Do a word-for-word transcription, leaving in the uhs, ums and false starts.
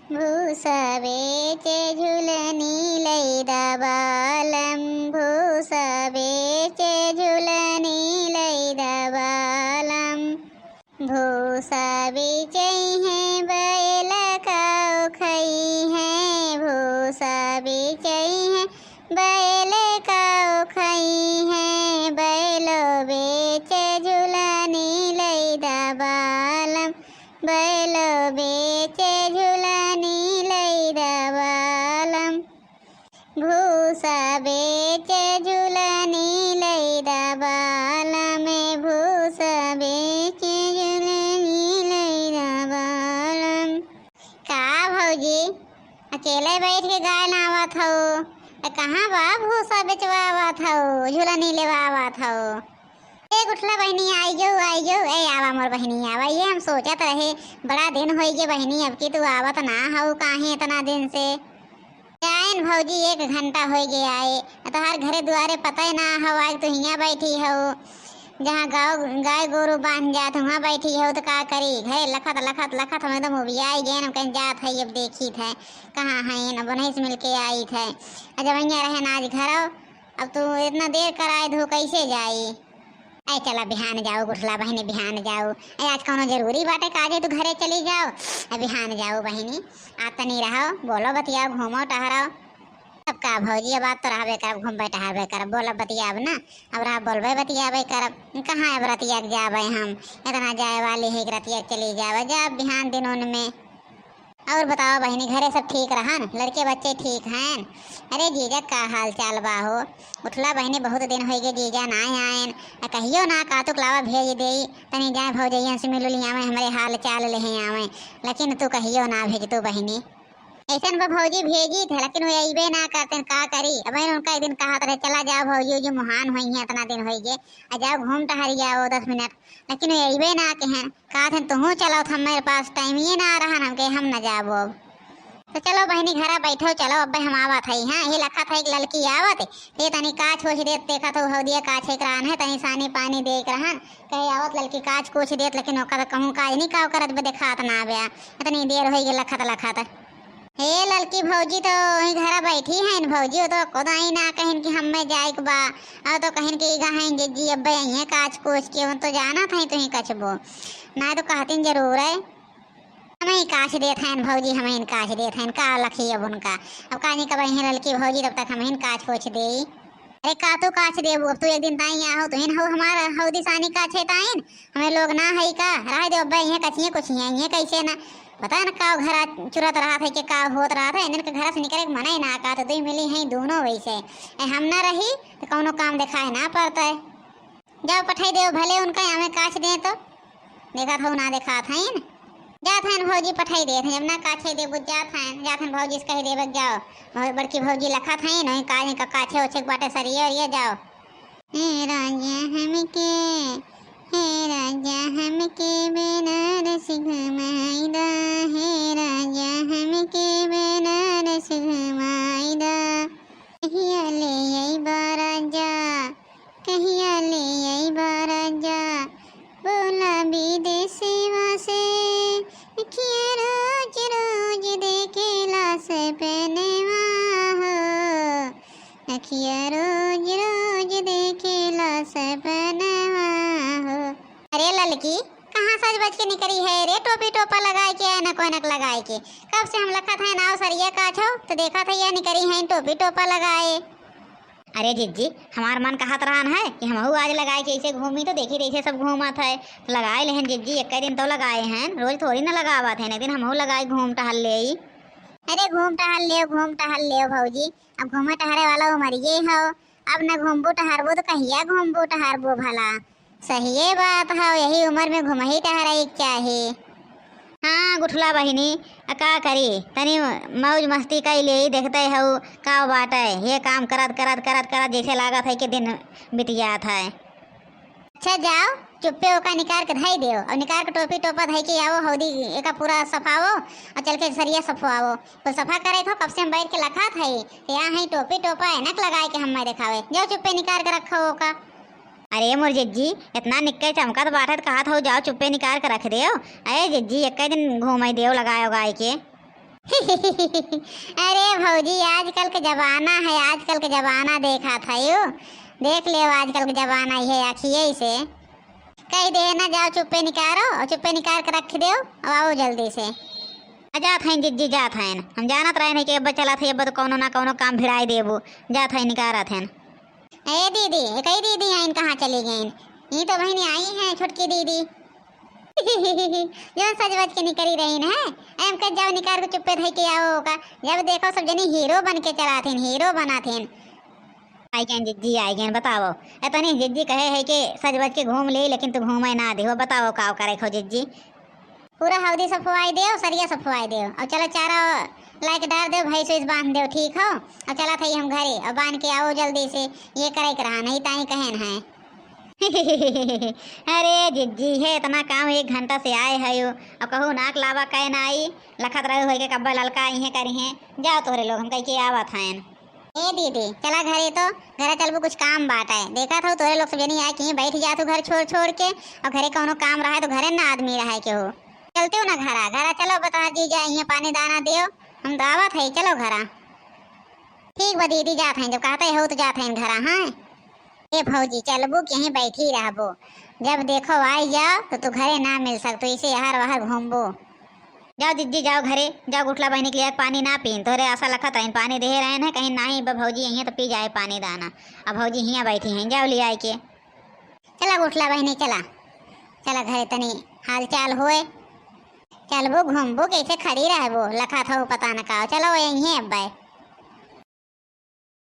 भूसा बेचे झुलनी लई दा बालम, भूसा बेचे झुलनी लई दा बालम। भूसा बेचइहें बैल काउ खइहें, भूसा बेचइहें बैल काउ खइहें। बैलो बेचे झुलनी लई दा बालम, बैलो बेचे झुलनी लई दा बालम। भूसा बेचे झुलनी लई दा बालम, भूसा बेचे झुलनी लई दा बालम। का भौजी, अकेले बैठ के गाय लावत हऊ? ए, कहाँ बा भूसा बेचवावत हऊ, झुलनी लेवावत हऊ? ए गुठला बहिनी, आई जाऊ, आई जाऊ। ए आवा मोर बहिनी, आवा। ये हम सोचत रहे, बड़ा दिन होइ गे बहिनी, अब की तू आवत ना हऊ काहे इतना दिन से। आइन भौजी, एक घंटा होइ गे आए, तोहार घरे दुआरे पता ही ना हऊ, आज तू हियाँ बैठी हऊ, जहाँ गाँव गाय गोरू बांध जात हुआँ बैठी हऊ, तो का करी? घरे लखत लखत लखत हम एकदम उबियाई गए, हम कहीं जात है, अब देखी थे कहाँ है, न बनही से मिलके आई थे। आ जब हियाँ रहे ना आज घर, अब तू इतना देर कराए धू कैसे जाई? ए चला बिहान जाऊ गुठला बहिनी, बिहान जाऊ। ए आज कौनो जरूरी बाटे का जे तू घरे चली जाओ? ए बिहान जाऊ बहिनी, आ तनी रहो, बोलो बतियाओ, घूमो टहरो। अब का भौजी, अब बात तो रहबे करब, घूमबे टहरबे करब, बोलब बतियाब ना। अब रहा बोलबे बतियाबे करब, कहाँ अब रतिया के जाबे हम? इतना जाए वाली है कि रतिया के चली जाबे, जा बिहान दिन उनमें। और बताओ बहिनी, घरे सब ठीक रहन? लड़के बच्चे ठीक हैं? अरे जीजा, का हाल चाल बा हो? उठला बहिनी, बहुत दिन होइ गे जीजा ना आएन। आ कहियो ना कातुक लावा भेज देई, तनी जाए भौजैयन से मिल लियावे, हमरे हाल चाल लेहे आवे, लेकिन तू कहियो ना भेजतू बहिनी। ऐसन बा भौजी भेजी थे, लेकिन वो अइबे ना करतेन, का करी? अब उनका एक दिन कहत रहे, चला जाओ भौजी, जो मुहान होइहें, इतना दिन होइ गे, आ जाओ घूम टहर जाओ दस मिनट, लेकिन वो अइबे ना कहें। कहत हन, "तुहूँ चलो, त हमरे पास टाइम ये ना रहन, हम कहे, हम न जाबो अब।" तो चलो बहिनी, घरा बैठो, चलो, अब्बे हम आवत हई। हाँ, ये लखत है एक ललकी आवत, ये तनी काछ ओछ देत, देखत हो, हौदिया काछ एक रहन है, तनी सानी पानी दे के रहन, कहे आवत ललकी काछ कोछ देत, लेकिन ओका तो कहूँ काज नहीं काव करत बे, देखात ना बे, इतनी देर होई गे लखत लखत। हे ललकी भौजी तो वहीं घरा बैठी हैं भौजी, वो तो खुद आई ना कहिन कि हमें जाए के बा, और तो कहिन कि इगा हैं जिज्जी, अब्बे अइहें काछ कोछ के, वो तो जानत हैं तुहीं कछबो, ना तो कहतिन जरूर है। हमहीं काछ देत हैं भौजी, हमहीं काछ देत हैं, का लखी अब उनका, अब का नहीं कब अइहें ललकी भौजी, तब तक हमहीं काछ कोछ देई। अरे का तू काछ देबू, अब तू एक दिन ताई आहो, तुहिन हो हमार हौदी सानी काछे ताइन, हमें लोग ना है का, रह दे अब्बे, इहे कछिए कुछ ही है, इहे कैसे ना, पता न का घरा चुरत रहत है कि का होत रहत है, इनन के घर से निकरे के मना ही ना का, तो दुई मिली हैं दोनों वैसे। ए, हम ना रही तो कौनो काम देखाए ना पड़ता है। जाओ पठाई देव भले उनका, हमें काछ दे तो। देखत हऊ ना देखात हईन। जात हईन भौजी पठाई देत हईन, जब ना काछे देबू जात हईन, जात हईन भौजी से कही देबे के जाओ। भौ-, बड़की भौजी लखत हईन, वहीं काज का काछे ओछे के बाटे सरिये ओरिये जाओ। हे राजा हमके, हे राजा हमके बनारस घुमाई दा, हे राजा हमके बनारस घुमाई दा। कहिया ले अइबा राजा, कहिया ले अइबा राजा, बोला विदेशवा से, अखिया रोज रोज देखेला सपनवा हो, अखिया रोज रोज देखेला सपनवा हो। अरे ललकी, कहाँ सज बज के निकरी है रे, टोपी टोपा लगाए के, ऐनक ओनक लगाए के? कब से हम लखत है नाव सरिया काछो, तो देखत है यह निकरी है टोपी टोपा लगाए। अरे जिज्जी, हमार मन कहत रहन है कि हमहू आज लगाए के ऐसे घूमी, तो देखी ऐसे सब घूमत है, तो लगाए लेहन जिज्जी, एक दिन तो लगाए हैं, रोज थोड़ी ना लगावत है, एक दिन हमहू लगाए घूम टहल लेई। अरे घूम टहल लेव, घूम टहल लेव भौजी, अब घूमे टहरे वाला उमरिये हो, अब न घूमबू टहरबू तो कहिया घूमबू टहरबू भला? सहिए बात हौ, यही उमर में घुमही टहरई के चाही। हाँ गुठला बहिनी, आ का करी, तनी मौज मस्ती कई लेई, देखते हऊ का बाटे, ये काम करत करत करत करत जैसे लागत है कि दिन बीत जात है। अच्छा जाओ, चुप्पे ओका निकार के धई देओ, और निकार के टोपी टोपा धई के आओ, हौदी एका पूरा सफाओ, और चल के सरिया सफवाओ। तो सफा करे को कब से हम बैठ के लखात है, या है टोपी टोपा ऐनक लगाए के हमें देखावे। जाओ चुप्पे निकार के रखो ओका। अरे मोर जिज्जी, इतना निक्के चमकत बाटे त कहत हऊ जाओ चुप्पे निकार के रख देओ। अरे जिज्जी, एक दिन घूमई देओ लगाए उगाए के। अरे भौजी, आजकल के जमाना है, आजकल के जमाना देखा था यू। देख लेव, आजकल के जमाना ये अखिए से। कहि दे ना, जाओ चुप्पे निकारो और चुप्पे निकार के रख देव, अब आओ जल्दी से। आ जात हईन जिज्जी, जात हईन। हम जानत रहेन कि अब चलत है, अब तो कौनो ना कौनो काम भिड़ाई देबू। जात हईन, निकारत हईन। ए दीदी, ए कई दीदी हईन, कहाँ चली गईन? ई तो बहिनी आई हैं, छोटकी दीदी। जो सज बज के निकरी रहीन है, एम कह जाओ निकार के चुप्पे धई के आओ का। जब देखो सब जनी हीरो बन के चलाथिन, हीरो बनाथिन। आई गईन जिज्जी, आई गईन, बताओ। एतनी जिज्जी कहे है कि सज बज के घूम ले, लेकिन तू घूमे ना देहो, बताओ का करे खो जिज्जी। पूरा हौदी सफवाई देव, सरिया सफवाई देव, और चलो चारा लाइक डार देव, भैंस वैस बांध देव, ठीक हो? और चला था हम घरे, और बांध के आओ जल्दी से, ये करे के रहा, नहीं ताई कहन है। अरे जिज्जी है, इतना काम, एक घंटा से आए है यू, और कहू नाक लावा कहे ना आई, लखत रहे होई के कब्बा ललका आई है करी हैं। जाओ तोहरे लोग, हम कह के आवत हैं। ए दीदी, चला घरे तो, घरे चलबू, कुछ काम बाटे। देखा था तोहरे लोग सब जनी आए कि बैठ जात हो घर छोड़ छोड़ के, और घरे कौनो काम रहे तो घरे ना आदमी रहे के हो। चलते हो ना घरा, घरा चलो, बता जीजा, यहाँ पानी दाना दियो, हम तो आवत है, चलो घरा। ठीक बा दीदी, जात हैं, जब कहते हो तो जात हैं घरा। हाँ ए भौजी, चलबू कि यहीं बैठी रहबू? जब देखो आई जाओ तो तू घरे ना मिल सकतो, इसे यहर वहर घूमबू। जाओ जिज्जी, जाओ घरे, जाओ गुठला बहिनी के लिए पानी ना पीन, तोहरे आशा लखत रहीन, पानी देहे रहेन है, कहीं नाही बा भौजी यहीं तो पी जाए पानी दाना। अब भौजी हियाँ बैठी हैं, जाओ ले आए के। चला गुठला बहिनी, चला, चला घरे तनी हाल चाल होए। चलबू घूमबू, कैसे खड़ी रहबू, लखत हो पता न का, चलो यहीं अब।